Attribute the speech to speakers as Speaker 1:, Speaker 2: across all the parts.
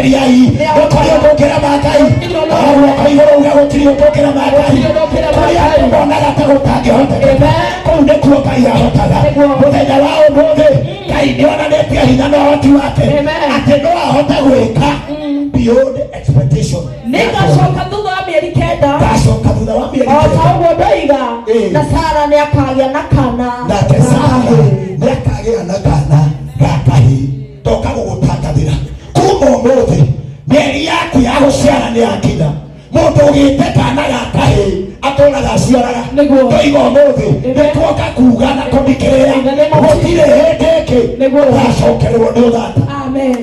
Speaker 1: Cokeriai, gũtirĩ ũndũ ũngĩrema Ngai. O guoko igũrũ uge gũtirĩ ũndũ ũngĩrema Ngai. Kũrĩa andũ monaga ta gũtangĩhotekeka, kũu nĩkuo Ngai ahotaga. Mũthenya wa ũmũthĩ Ngai nĩonanĩtie hinya na ũhoti wake atĩ no ahote gwĩka beyond expectation.
Speaker 2: Nĩngacoka thutha wa mĩeri 9.
Speaker 1: Ngacoka thutha wa mĩeri
Speaker 2: O ta
Speaker 1: 9.
Speaker 2: ũguo ndoiga. Na Sara nĩ akagĩa na kana.
Speaker 1: Nake Sara nĩakagĩa na kana ga kahĩĩ. Ndoka gũgũtangathĩra kuma ũmũthĩ mĩeri yaku ya gũciara nĩ yakinya. Mũndũ ũgĩte kana ga kahĩĩ atũraga aciaraga.
Speaker 2: Nĩguo.
Speaker 1: Ndoiga ũmũthĩ nĩtuoka kuga na kũmikĩrĩra
Speaker 2: In the name of
Speaker 1: gũtirĩ hĩndĩ ĩngĩ
Speaker 2: Nĩguo.
Speaker 1: ũgacokererwo nĩ ũthata.
Speaker 2: Amen.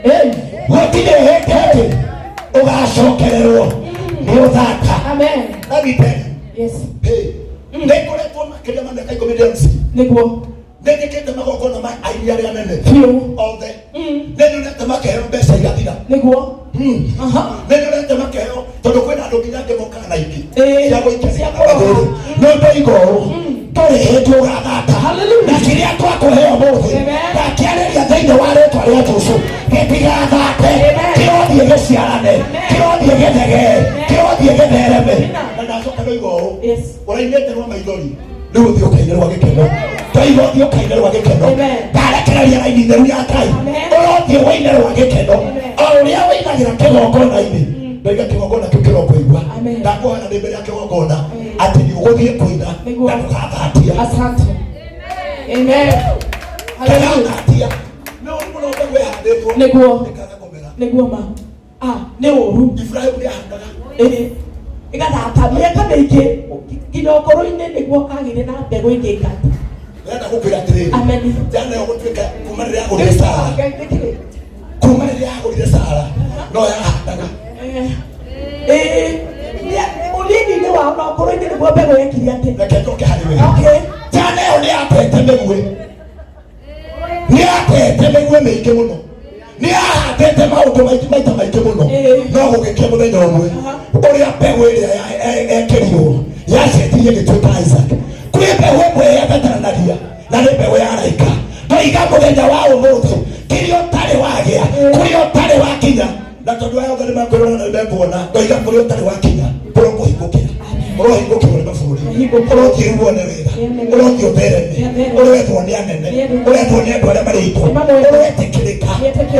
Speaker 2: Hey.
Speaker 1: Gũtirĩ hĩndĩ ĩngĩ ũgacokererwo nĩ ũthata.
Speaker 2: Amen.
Speaker 1: Let me tell you. Hey, nĩ ngoretwo makĩria ma mĩaka 10 ndĩ MC. Nĩ njĩkĩte magongona ma aini arĩa nene othe. Nĩ nyonete makĩheo mbeca igathira. Nĩ nyonete makĩheo, tondũ kwĩna andũ nginya angĩ mokaga na ingĩ cia gũikania
Speaker 2: Cia
Speaker 1: na mathĩrĩ. No ndoiga ũũ, ndũrĩ hĩndĩ ũgathata.
Speaker 2: Hallelujah.
Speaker 1: Na kĩrĩa twakũhe ũmũthĩ, ndakĩarĩria thĩinĩ wa rĩtwa rĩa Jesũ, gĩtigathate. Kĩrothiĩ gĩciarane, kĩrothiĩ gĩthegee, kĩrothiĩ gĩthereme. Na ndacoka ndoiga ũũ, ũrainĩte rwa maithori, rĩu ũthiĩ ũkaine rwa gĩkeno. Ndoiga ũthiĩ ũkaine rwa gĩkeno. Ndarekereria raini theru ya Ngai. Ũrothiĩ wĩine rwa gĩkeno o ũrĩa wĩinagĩra kĩgongona-inĩ. Ndoiga kĩgongona kĩu kĩrokũigua. Ndakũhoya ndĩ mbere ya kĩgongona atĩ nĩ ũgũthiĩ kũina na ndũgathatia.
Speaker 2: Asante. Amen. Hallelujah.
Speaker 1: Ndũgathatia nĩ ũru mũno mbegũ ĩhandĩtwo ĩkaga kũmera.
Speaker 2: Nĩguo ma. Ah, nĩ ũru.
Speaker 1: Ibrahimu nĩ ahandaga.
Speaker 2: Ĩĩ. Ĩgathata mĩaka mĩingĩ nginya ũkũrũ-inĩ nĩguo kagĩire na mbegũ ĩngĩ ngata.
Speaker 1: Ndĩrenda gũkwĩra atĩrĩrĩ,
Speaker 2: Amen.
Speaker 1: njana ĩyo gũtuĩka kuma rĩrĩa agũrire Sara,
Speaker 2: Ngai nĩkĩ?
Speaker 1: kuma rĩrĩa agũrire Sara no yahandaga.
Speaker 2: Ĩĩ. Ũnini-inĩ wao na ũkũrũ-inĩ nĩguo mbegũ yekire atĩ.
Speaker 1: Reke njoke harĩ we. Njana ĩyo nĩ yatete mĩguĩ, nĩ yatete mĩguĩ mĩingĩ mũno, nĩ yahandĩte maũndũ maingĩ maita maingĩ mũno. No gũgĩkia mũthenya ũmwe ũrĩa mbegũ ĩrĩa ekĩrirwo yacenjirie ĩgĩtuĩka Isaac. Kwĩ mbegũ ĩmwe yabataranagia na nĩ mbegũ ya araika. Ndoiga mũthenya wa ũmũthĩ kĩrĩa ũtarĩ wagĩa, kũrĩa ũtarĩ wakinya, na tondũ aya othe nĩ makwĩrora na nĩmekuona, ndoiga kũrĩa ũtarĩ wakinya kũrokũhingũkĩra, ũrohingũkĩrwo nĩ mabũrũri, ũrothiĩ rĩu wone wĩra, ũrothiĩ ũthereme, ũretwo nĩ anene, ũretwo nĩ andũ arĩa marĩ igũrũ, ũretĩkĩrĩka,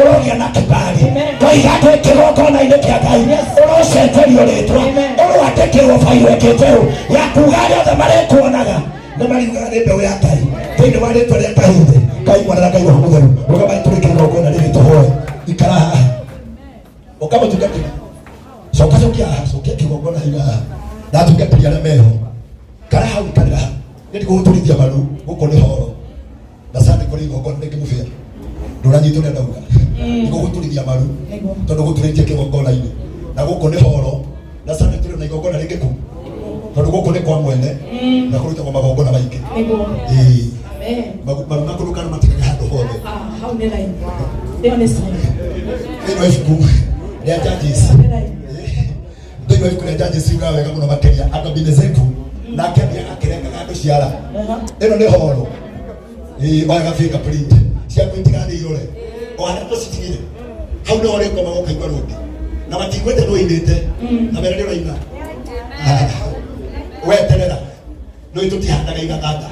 Speaker 1: ũrogĩa na kibali. Ndoiga ndĩ kĩgongona-inĩ kĩa Ngai, ũrocenjerio rĩtwa, ũroandĩkĩrwo bairo ĩngĩ njerũ ya kuga arĩa othe marĩkuonaga nĩ mariugaga nĩ mbeũ ya Ngai thĩinĩ wa rĩtwa rĩa Ngai Ithe, Ngai Mwana na Ngai Roho Mũtheru. Rũgamai tũrĩ kĩgongona rĩrĩ tũhoe. Ikara haha ũkamũtungatĩra, coka, cokia haha, cokia kĩgongona higa haha na atungatĩri arĩa meho. Kara hau, ikarĩra hau, nĩ ndigũgũturithia maru. Gũkũ nĩ horo na sande kũrĩ igongona rĩngĩ mũbĩa ndũranyitwo ũrĩa ndauga. Ndigũgũturithia maru tondũ gũturĩtie kĩgongona-inĩ na gũkũ nĩ horo na sande tũrĩ na igongona rĩngĩ kũ tondũ gũkũ nĩ kwa mwene na kũrutagwo magongona maingĩ. Ĩĩ. Maru maku ndũkanamatigage handũ hothe.
Speaker 2: Ah, hau nĩ raini. Ĩyo nĩ sign.
Speaker 1: Thĩinĩ wa ibuku rĩa Judges,
Speaker 2: Nĩ raini.
Speaker 1: thĩinĩ wa ibuku rĩa Judges yugaga wega mũno makĩria Adonizeku nake athiaga akĩrengaga andũ ciara. Ĩno nĩ horo. Ĩĩ, oyaga fingerprint ciaku itigathiĩ irore o harĩa tũcitigire hau nĩho ũrĩkomaga ũkaigua rũngĩ na matiguĩte nĩũinĩte na wega nĩ ũraina. Ah, weterera nĩ tũtihandaga igathata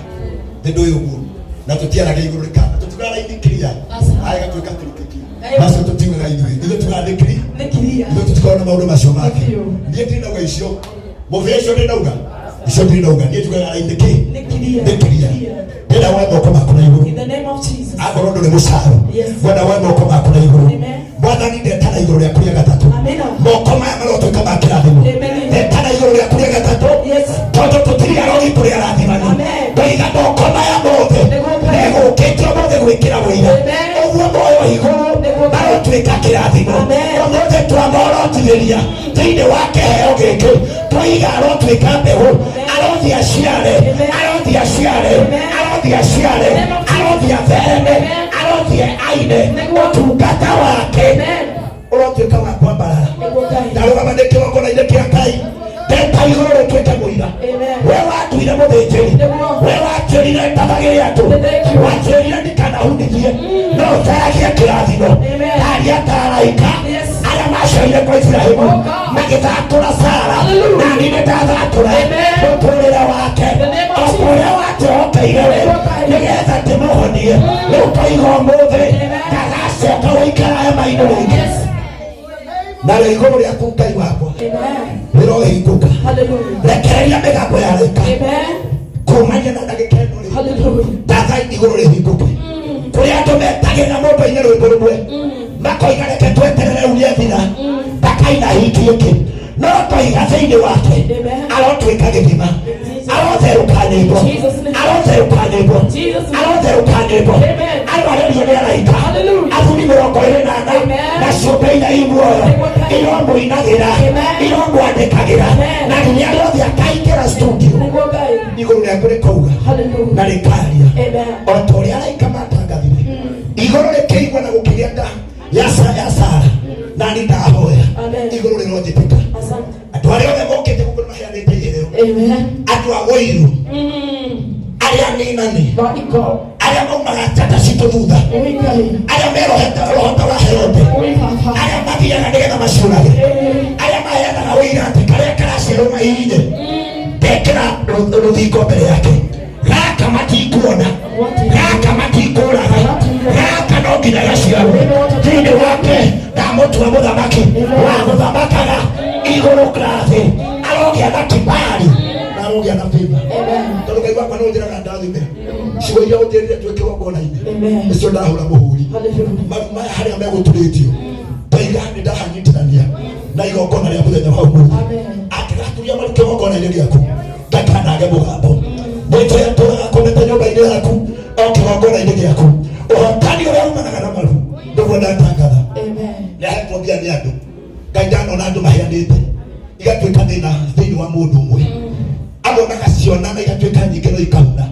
Speaker 1: thĩ ndũĩ ũguo na tũtiaraga igũrũ rĩkana tũtiugaga raini clear.
Speaker 2: Aca.
Speaker 1: Aya gatuĩka tũrikĩki macio tũtiugaga ithuĩ, ithuĩ tugaga nĩ clear.
Speaker 2: Nĩ clear.
Speaker 1: Ithuĩ tũtikoragwo na maũndũ macio mangĩ.
Speaker 2: Biũ.
Speaker 1: Niĩ ndinauga icio mũbĩa icio, ndinauga icio, ndinauga niĩ njugaga raini kĩ?
Speaker 2: Nĩ clear.
Speaker 1: Nĩ clear. Ndĩrenda woe moko maku na igũrũ.
Speaker 2: In the name of Jesus.
Speaker 1: Akorwo ndũrĩ mũcaro, ngwenda woe moko maku na igũrũ.
Speaker 2: Amen.
Speaker 1: Mwathani, ndetana igũrũ rĩaku rĩa gatatũ.
Speaker 2: Amina.
Speaker 1: Moko maya marotuĩka ma kĩrathimo.
Speaker 2: Amen.
Speaker 1: Ndetana igũrũ rĩaku rĩa gatatũ tondũ tũtirĩ arogi, tũrĩ arathimani.
Speaker 2: Amen.
Speaker 1: Ndoiga moko maya mothe
Speaker 2: Nĩguo Ngai.
Speaker 1: megũkĩte ũmũthĩ gwĩkĩra wĩira
Speaker 2: Amen.
Speaker 1: ũguo moyo igũrũ
Speaker 2: Nĩguo Ngai.
Speaker 1: marotuĩka kĩrathimo.
Speaker 2: Amen.
Speaker 1: Ũmũthĩ twamorotithĩria thĩinĩ wa kĩheo gĩkĩ, twoiga arotuĩka mbegũ, arothiĩ aciare, arothiĩ aciare, arothiĩ aciare, arothiĩ athereme, arothiĩ aine ũtungata wake ũrotuĩka wa kwambarara.
Speaker 2: Nĩguo Ngai.
Speaker 1: Ndarũgama ndĩ kĩgongona-inĩ kĩa Ngai, ndeta igũrũ rĩtuĩke mũira.
Speaker 2: Amen.
Speaker 1: We watuire mũthĩnjĩri,
Speaker 2: Nĩguo.
Speaker 1: we wanjĩrire ndabagĩre andũ,
Speaker 2: Thank you.
Speaker 1: wanjĩrire ndikanahunithie no njaragie kĩrathimo.
Speaker 2: Amen.
Speaker 1: Ndaria tara. Iburahimu
Speaker 2: Oh, God.
Speaker 1: magĩthatũra Sara
Speaker 2: Hallelujah.
Speaker 1: na niĩ nĩndathatũra
Speaker 2: Amen.
Speaker 1: mũtũrĩre wake
Speaker 2: In the name of
Speaker 1: o
Speaker 2: Jesus.
Speaker 1: kũrĩa watĩhokeire we
Speaker 2: Nĩguo Ngai.
Speaker 1: nĩgetha ndĩmũhonie rĩu toiga ũmũthĩ
Speaker 2: Amen.
Speaker 1: ndagacoka gũikara hema-inĩ rĩngĩ
Speaker 2: Yes.
Speaker 1: narĩo igũrũ rĩaku Ngai wakwa
Speaker 2: Amen.
Speaker 1: rĩrohingũka
Speaker 2: Hallelujah.
Speaker 1: rekereria mĩgambo ya araika
Speaker 2: Amen.
Speaker 1: kumania na ndagĩka ĩno rĩ
Speaker 2: Hallelujah.
Speaker 1: ndathai igũrũ rĩhingũke kũrĩa andũ metagĩra mũndũ aine rwĩmbo rũmwe makoiga reke tweterere rĩu rĩathira ndakaina hiki ĩngĩ no toiga thĩinĩ wake
Speaker 2: Amen.
Speaker 1: arotuĩka gĩthima arotherũka nyĩmbo
Speaker 2: Jesus name.
Speaker 1: arotherũka nyĩmbo
Speaker 2: Jesus name.
Speaker 1: arotherũka nyĩmbo
Speaker 2: Amen.
Speaker 1: arwarĩrio nĩ araika
Speaker 2: Hallelujah.
Speaker 1: athuri mĩrongo ĩrĩ na ana
Speaker 2: Amen.
Speaker 1: na ciũmbe inya i muoyo iromũinagĩra
Speaker 2: Amen.
Speaker 1: iromwandĩkagĩra
Speaker 2: Amen.
Speaker 1: na rĩrĩa rĩothe akaingĩra studio
Speaker 2: Nĩguo Ngai.
Speaker 1: igũrũ rĩaku rĩkauga
Speaker 2: Hallelujah.
Speaker 1: na rĩkaria
Speaker 2: Amen.
Speaker 1: o ta ũrĩa araika matangathire igũrũ rĩkĩigua na gũkĩgĩa nda ya ya Sara na nĩ ndahoya
Speaker 2: Amen.
Speaker 1: igũrũ rĩronjĩtĩka
Speaker 2: Asante.
Speaker 1: andũ arĩa othe mokĩte gũkũ nĩmaheanĩte iheo
Speaker 2: Amen.
Speaker 1: andũ a wũiru arĩa aninani
Speaker 2: My God.
Speaker 1: arĩa maumaga njata citũ thutha
Speaker 2: Oi Ngai.
Speaker 1: arĩa merohete rohota wa Herode
Speaker 2: Oi Baba.
Speaker 1: arĩa mathiaga nĩgetha maciũrage
Speaker 2: Amen.
Speaker 1: arĩa maheanaga ũira atĩ karĩa karaciarwo mahihinye ndekĩra rũthingo mbere yake gaka matikuona gaka matikũraga gaka no nginya gaciarwo thĩinĩ wake ndamũtua mũthamaki wa gũthamakaga igũrũ na thĩ arogĩa na kibali na arogĩa na favor
Speaker 2: Amen.
Speaker 1: tondũ Ngai wakwa nĩ ũnjĩraga ndathime ciugo iria ũnjĩrire twĩ kĩgongona-inĩ
Speaker 2: Amen.
Speaker 1: nĩcio ndahũra mũhũri
Speaker 2: Hallelujah.
Speaker 1: maru maya harĩa megũturĩtio ndaiga nĩ ndahanyitithania na igongona rĩa mũthenya wa ũmũthĩ
Speaker 2: Amen.
Speaker 1: angĩgaturia maru kĩgongona-inĩ gĩaku ndakanage mũgambo mwĩtũ yatũraga akomete nyũmba-inĩ yaku o kĩgongona-inĩ gĩaku ũhotani ũrĩa umanaga na maru nĩguo ndatangatha
Speaker 2: Amen.
Speaker 1: nĩahetwo mbia nĩ andũ Ngai ndanona andũ maheanĩte igatuĩka thĩna thĩinĩ wa mũndũ ũmwe amwe magaciona na igatuĩka nyingĩ no ikahuna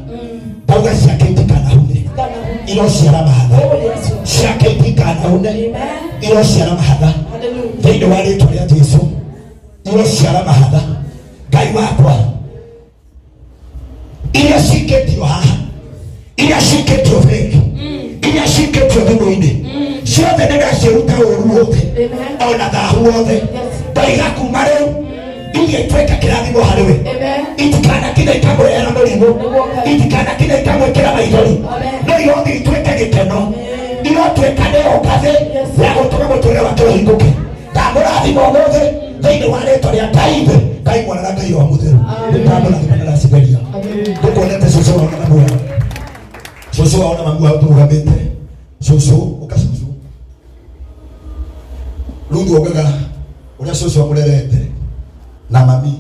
Speaker 1: ndauga ciake itikanahune
Speaker 2: Kana.
Speaker 1: irociara mahatha
Speaker 2: Oh Yesu.
Speaker 1: ciake itikanahune
Speaker 2: Amen.
Speaker 1: irociara mahatha
Speaker 2: Hallelujah.
Speaker 1: thĩinĩ wa rĩtwa rĩa Jesu irociara mahatha Ngai wakwa iria cikĩtio haha iria cikĩtio bengi iria cikĩtio thimũ-inĩ ciothe nĩ ndaciruta ũru wothe
Speaker 2: Amen.
Speaker 1: ona thahu wothe ndaiga kuma rĩu iria ituĩke kĩrathimo harĩ we
Speaker 2: Amen.
Speaker 1: itikanakinya ikamũrehera mũrimũ itikanakinya ikamwĩkĩra maithori no irothiĩ ituĩke gĩkeno irotuĩka nĩyo ngathĩ ya gũtũma mũtũrĩre wake ũhingũke ndamũrathima ũmũthĩ thĩinĩ wa rĩtwa rĩa Ngai ithe Ngai mwana na Ngai roho mũtheru nĩndamũrathima na ndacitheria ndĩkuonete cũcũ wao na mamu wao cũcũ wao na mamu wao tũrũgamĩte cũcũ ũka cũcũ Ruthu augaga ũrĩa cũcũ amũrerete na mami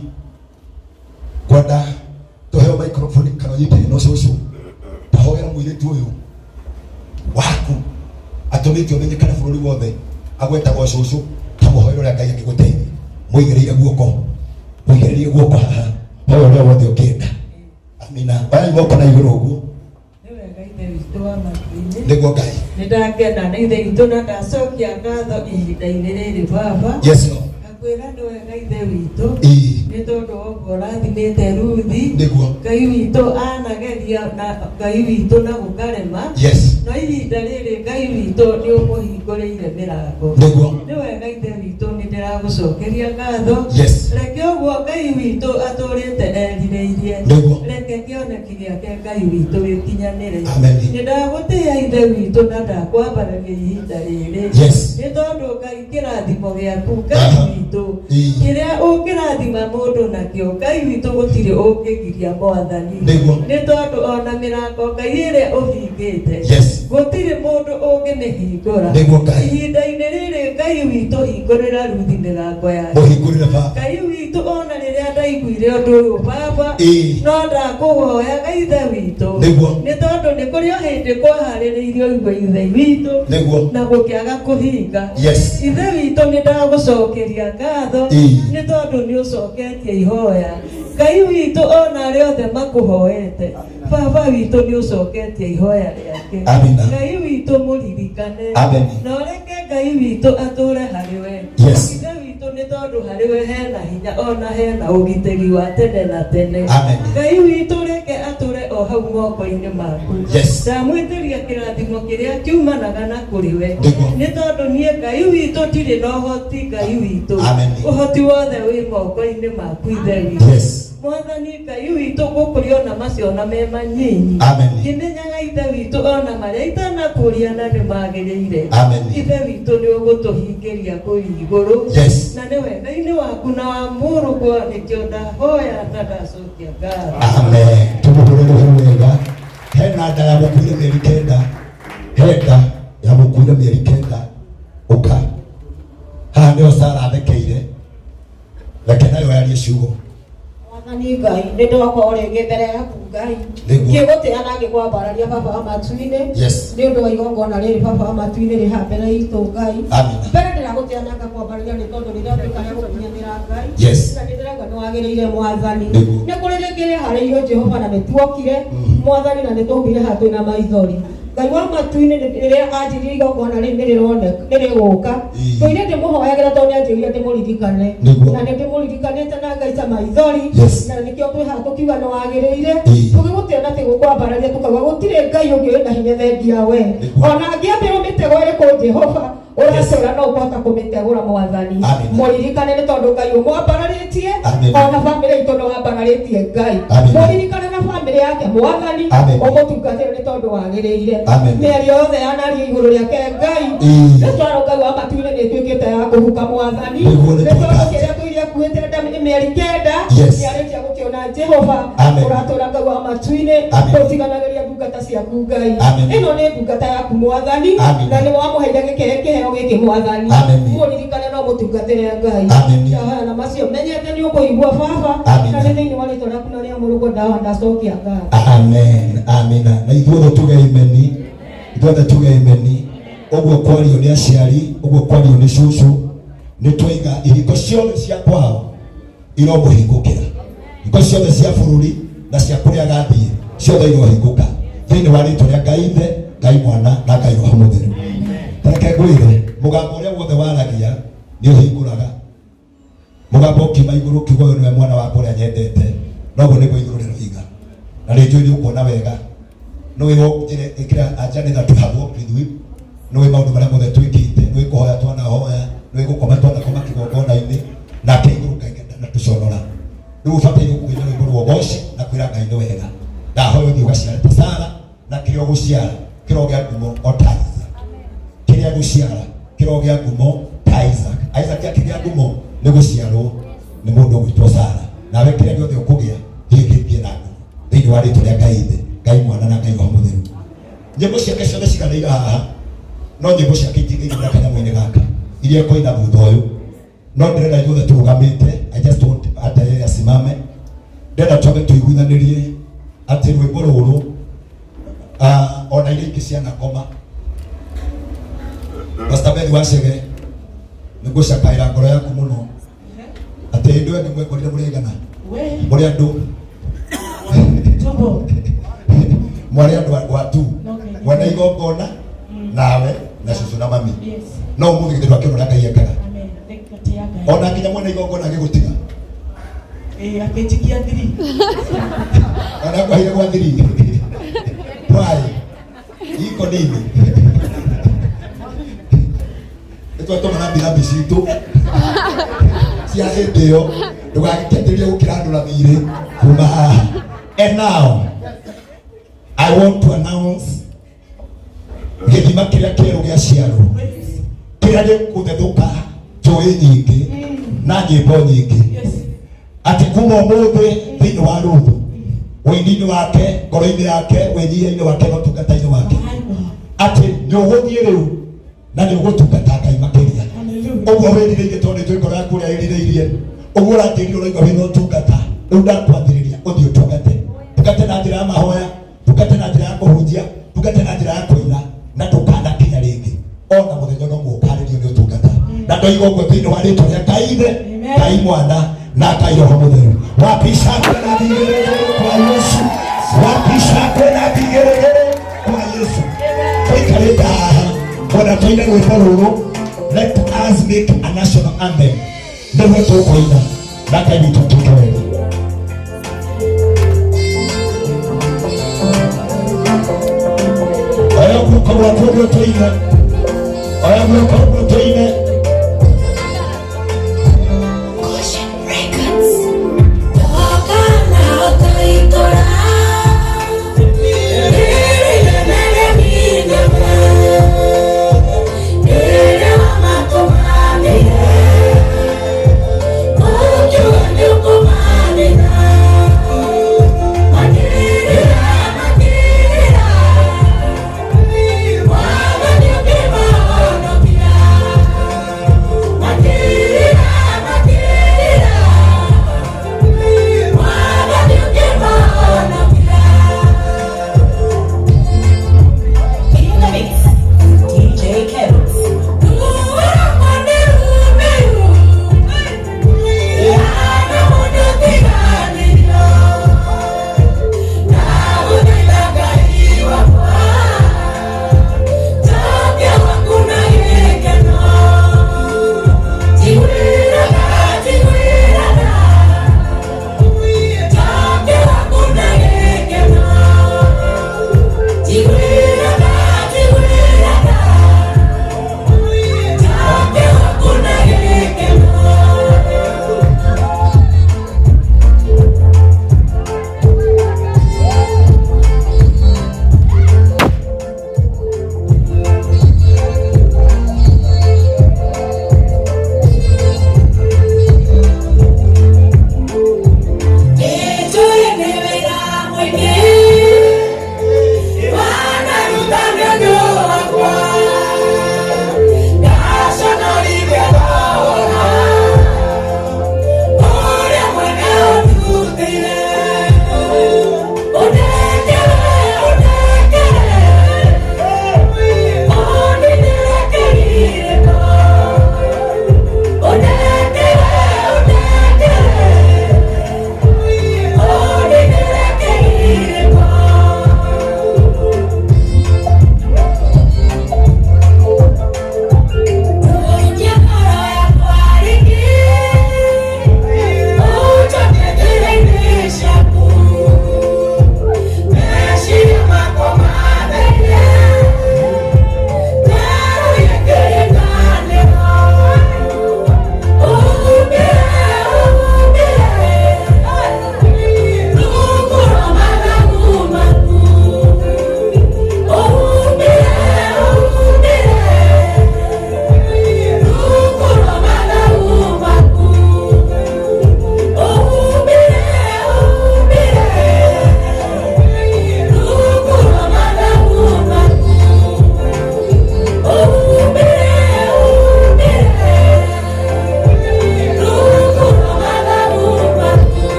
Speaker 1: ngwenda tũheo microphone kana ũnyite ĩno cũcũ tahoera mũirĩtu ũyũ waku atũmĩte ũmenyekane bũrũri wothe agwetagwo cũcũ kamũhoera ũrĩa Ngai angĩgũteithia mũigĩrĩire guoko mũigĩrĩrie guoko haha hoya ũrĩa wothe ũngĩenda amina oya guoko na igũrũ ũguo
Speaker 3: Nĩ wega ithe witũ wa matu-inĩ
Speaker 1: nĩguo Ngai
Speaker 3: nĩ ndakena nĩ ithe witũ na ndacokia ngatho ihinda-inĩ rĩrĩ baba
Speaker 1: yes Lord
Speaker 3: ngakwĩra nĩ wega ithe witũ
Speaker 1: ĩĩ
Speaker 3: nĩ tondũ wa ũguo ũrathimĩte Ruthi
Speaker 1: nĩguo
Speaker 3: Ngai witũ anageria na Ngai witũ na gũkarema
Speaker 1: yes
Speaker 3: no ihinda rĩrĩ Ngai witũ nĩ ũmũhingũrĩire mĩrango
Speaker 1: nĩguo
Speaker 3: nĩ wega ithe witũ nĩ ndĩragũcokeria ngatho
Speaker 1: yes
Speaker 3: reke ũguo Ngai witũ atũrĩte erirĩirie
Speaker 1: nĩguo
Speaker 3: reke kĩoneki gĩake Ngai witũ gĩkinyanĩre
Speaker 1: amen
Speaker 3: nĩ ndagũtĩĩa ithe witũ na ndakwambararia ihinda rĩrĩ
Speaker 1: yes
Speaker 3: nĩ tondũ Ngai kĩrathimo gĩaku Ngai
Speaker 1: Aha.
Speaker 3: witũ
Speaker 1: Ĩĩ.
Speaker 3: kĩrĩa ũngĩrathima mũndũ nakĩo Ngai witũ gũtirĩ ũngĩgiria mwathani
Speaker 1: nĩguo
Speaker 3: nĩ tondũ ona mĩrango Ngai ĩrĩa ũhingĩte
Speaker 1: yes
Speaker 3: gũtirĩ mũndũ ũngĩmĩhingũra
Speaker 1: nĩguo Ngai
Speaker 3: ihinda-inĩ rĩrĩ Ngai witũ hingũrĩra Ruthi mĩrango yake
Speaker 1: mũhingũrĩre baba
Speaker 3: Ngai witũ ona rĩrĩa ndaiguire ũndũ ũyũ baba
Speaker 1: ĩĩ
Speaker 3: no ndakũhoyaga ithe witũ
Speaker 1: nĩguo
Speaker 3: nĩ tondũ nĩ kũrĩ o hĩndĩ kwaharĩrĩirio igwe ithe witũ
Speaker 1: nĩguo
Speaker 3: na gũkĩaga kũhinga
Speaker 1: yes
Speaker 3: ithe witũ nĩ ndagũcokeria ngatho
Speaker 1: Ĩĩ.
Speaker 3: nĩ tondũ nĩ ũcoketie ihoya Ngai witũ ona arĩa othe makũhoete baba witũ nĩ ũcoketie ihoya rĩake
Speaker 1: amina
Speaker 3: Ngai witũ mũririkane
Speaker 1: amen
Speaker 3: na ũreke Ngai witũ atũre harĩ we
Speaker 1: yes
Speaker 3: ithe witũ nĩ tondũ harĩ we hena hinya ona hena ũgitĩri wa tene na tene
Speaker 1: amen
Speaker 3: Ngai witũ reke atũre o o hau moko-inĩ maku.
Speaker 1: Yes.
Speaker 3: Ndamwĩtĩria kĩrathimo kĩrĩa kiumanaga na kũrĩ we.
Speaker 1: Nĩguo.
Speaker 3: Nĩ tondũ niĩ Ngai witũ ndirĩ na ũhoti Ngai witũ.
Speaker 1: Amen.
Speaker 3: Ũhoti wothe wĩ moko-inĩ maku Ithe witũ.
Speaker 1: Yes.
Speaker 3: Mwathani Ngai witũ ngũkũria ona macio na me manyinyi.
Speaker 1: Amen.
Speaker 3: Ngĩmenyaga Ithe witũ ona marĩa itanakũria na nĩ magĩrĩire.
Speaker 1: Amen.
Speaker 3: Ithe witũ nĩ ũgũtũhingĩria kũu igũrũ.
Speaker 1: Yes.
Speaker 3: Na nĩ wega-inĩ waku na wa mũrũguo nĩkĩo ndahoya na ndacokia ngatho.
Speaker 1: Amen. Tumuhũre rũhĩ wega. Hena nda ya mũkuire mĩeri kenda. He nda ya mũkuire mĩeri kenda. Ũka. Haha nĩho Sara athekeire. Reke nayo yarie ciugo.
Speaker 4: Mwathani Ngai nĩ ndoka o rĩngĩ mbere yaku Ngai
Speaker 1: Nĩguo.
Speaker 4: ngĩgũtĩa na ngĩkwambararia baba wa matu-inĩ
Speaker 1: Yes.
Speaker 4: nĩ ũndũ wa igongona rĩrĩ baba wa matu-inĩ rĩ haha mbere itũ Ngai
Speaker 1: Amina.
Speaker 4: mbere ndĩragũtĩa na ngakwambararia nĩ tondũ rĩrĩa ũtuĩka rĩa gũkinyanĩra Ngai
Speaker 1: Yes.
Speaker 4: na nĩ ndĩraigua nĩ wagĩrĩire mwathani
Speaker 1: Nĩguo.
Speaker 4: nĩ kũrĩ rĩngĩ rĩharĩirio Jehova na nĩ tuokire mwathani na nĩ twaumire haha twĩna maithori Ngai wa matu-inĩ rĩrĩa anjĩrire igongona rĩu nĩ rĩroneka nĩ rĩgũka
Speaker 1: Ĩĩ.
Speaker 4: tũire ndĩmũhoyagĩra tondũ nĩ anjĩrire ndĩmũririkane
Speaker 1: Nĩguo.
Speaker 4: na nĩ ndĩmũririkanĩte na ngaica maithori
Speaker 1: Yes.
Speaker 4: na nĩkĩo twĩ haha tũkiuga nĩ wagĩrĩire
Speaker 1: Ĩĩ.
Speaker 4: tũgĩgũtĩa na tũgũkwambararia tũkauga gũtirĩ Ngai ũngĩ wĩna hinya thengia we
Speaker 1: Nĩguo.
Speaker 4: ona angĩambĩrwo mĩtego ĩrĩkũ Jehova ũratũra no ũkũhota kũmĩtegũra mwathani
Speaker 1: Amen.
Speaker 4: mũririkane nĩ tondũ Ngai ũmwambararĩtie
Speaker 1: Amen.
Speaker 4: ona bamĩrĩ itũ nĩ wambararĩtie Ngai
Speaker 1: Amen.
Speaker 4: mũririkane na bamĩrĩ yake mwathani
Speaker 1: Amen.
Speaker 4: ũmũtungatĩre nĩ tondũ wagĩrĩire
Speaker 1: Amen.
Speaker 4: mĩario yothe yanario igũrũ rĩake Ngai
Speaker 1: Ĩĩ.
Speaker 4: rĩtwaro Ngai wa matu-inĩ nĩ ĩtuĩkĩte ya kũhuka mwathani
Speaker 1: Nĩguo nĩ
Speaker 4: nĩ tondũ
Speaker 1: twĩka.
Speaker 4: kĩrĩa tũirie akuĩte nda mĩeri kenda
Speaker 1: Yes.
Speaker 4: nĩarĩkia gũkĩona Jehova
Speaker 1: Amen.
Speaker 4: ũratũra Ngai wa matu-inĩ
Speaker 1: Amen.
Speaker 4: ũtiganagĩria ndungata ciaku Ngai
Speaker 1: Amen.
Speaker 4: ĩno nĩ ndungata yaku mwathani
Speaker 1: Amen.
Speaker 4: na nĩ wamũheire gĩkĩhe kĩheo gĩkĩ mwathani
Speaker 1: Amen.
Speaker 4: mũririkane no mũtungatĩre Ngai
Speaker 1: Amen.
Speaker 4: ndahoya na macio menyete nĩ ũkũigua baba
Speaker 1: Amen.
Speaker 4: na nĩ thĩinĩ wa rĩtwa rĩaku na rĩa mũrũguo ndahoya ndacokia ngatho.
Speaker 1: Amen. Amina. Na ithuothe tuge imeni. Ithuothe tuge imeni. Ũguo kwario nĩ aciari, ũguo kwario nĩ cũcũ. Nĩ twaiga ihingo ciothe cia kwao iromũhingũkĩra. Ihingo ciothe cia bũrũri na cia kũrĩa agathiĩ ciothe irohingũka. Thĩinĩ wa rĩtwa rĩa Ngai Ithe, Ngai Mwana na Ngai Roho Mũtheru. Ta reke ngwĩre, mũgambo ũrĩa wothe waragia nĩ ũhingũraga. Mũgambo ũkiuma igũrũ ũkiuga ũyũ nĩwe mwana wakwa ũrĩa nyendete, noguo nĩguo igũrũ rĩroiga. Na nĩ njũĩ nĩ ũkuona wega. Nĩũĩ njĩra ĩkĩra anja nĩ that we have walked with you. Nĩũĩ maũndũ marĩa mothe twĩkĩte, nĩũĩ kũhoya twanahoya, nĩũĩ gũkoma twanakoma kĩgongona-inĩ, nake igũrũ Ngai ndatũconora. Rĩu ũbataire kũina rwĩmbo rwa ũgoci na kwĩra Ngai nĩ wega. Ndahoya ũthiĩ ũgaciare ta Sara na kĩrĩa ũgũciara kĩrogĩa ngumo o ta Isaac. Kĩrĩa gũciara kĩrogĩa ngumo ta Isaac. Isaac akĩgĩa ngumo nĩ gũciarwo nĩ mũndũ ũgwĩtwo Sara. Nawe kĩrĩa gĩothe ũkũgĩa thiĩ kĩgĩe na ngumo thĩinĩ wa rĩtwa rĩa Ngai Ithe, Ngai Mwana na Ngai Roho Mũtheru. Nyĩmbo ciake ciothe ciganĩire haha, no nyĩmbo ciake itingĩiganĩra kanyamũ-inĩ gaka iria ekũina thutha ũyũ. No ndĩrenda ithuothe tũrũgamĩte, I just want hata yeye asimame. Ndĩrenda twambe tũiguithanĩrie atĩ rwĩmbo rũrũ ona iria ingĩ cianakoma. Pastor Beth Wacege, nĩ ngũcakaĩra ngoro yaku mũno atĩ hĩndĩ ĩyo ĩngĩ mwekorire mũrĩ aigana
Speaker 2: We,
Speaker 1: mũrĩ andũ
Speaker 2: Tobo.
Speaker 1: mwarĩ andũ a tu
Speaker 2: Okay.
Speaker 1: mwena igongona nawe na cũcũ na mami
Speaker 2: Yes.
Speaker 1: no ũmũthĩ githĩ ndwakĩona ũrĩa Ngai ekaga
Speaker 2: Amen. Thank you, tia Ngai.
Speaker 1: ona nginya mwena igongona agĩgũtiga
Speaker 2: Eh, akĩnjikia thiri.
Speaker 1: ona kwaire gwa thiri why iko nini nĩtwatũma na mbirabi citũ cia hĩndĩ ĩyo ndũgagĩkĩambĩrĩrie gũkĩrandũra thirĩ kuma haha. And now I want to announce gĩthima kĩrĩa kĩerũ gĩa ciarwo kĩrĩa gĩkũthethũka njũĩ nyingĩ na nyĩmbo nyingĩ
Speaker 2: Yes.
Speaker 1: atĩ kuma ũmũthĩ thĩinĩ wa Ruthu ũini-inĩ wake ngoro-inĩ yake wĩnyihia-inĩ wake na ũtungata-inĩ wake atĩ nĩ ũgũthiĩ rĩu na nĩ ũgũtungata Ngai makĩria
Speaker 2: Hallelujah.
Speaker 1: ũguo wĩrirĩirie tondũ nĩ njũĩ ngoro yaku ũrĩa ĩrirĩirie ũguo ũranjĩrire ũraigua wĩna ũtungata rĩu ndakwathĩrĩria ũthiĩ ũtungate tungate na njĩra ya mahoya tungate na njĩra ya kũhunjia tungate na njĩra ya kũina na ndũkanakinya rĩngĩ ona mũthenya no mũkarĩrio nĩ ũtungata na ndoiga ũguo thĩinĩ wa rĩtwa rĩa Ngai Ithe
Speaker 2: Amen.
Speaker 1: Ngai Mwana na Ngai Roho Mũtheru. Wapi shangwe na vigeregere kwa Yesu, wapi shangwe na vigeregere kwa Yesu. Tũikarĩte haha ona tũine rwĩmbo rũrũ, let us make a national anthem nĩguo tũkũina na Ngai witũ atuĩke wega. Guoko gwaku ũguo tũine. Oya guoko ũguo tũine.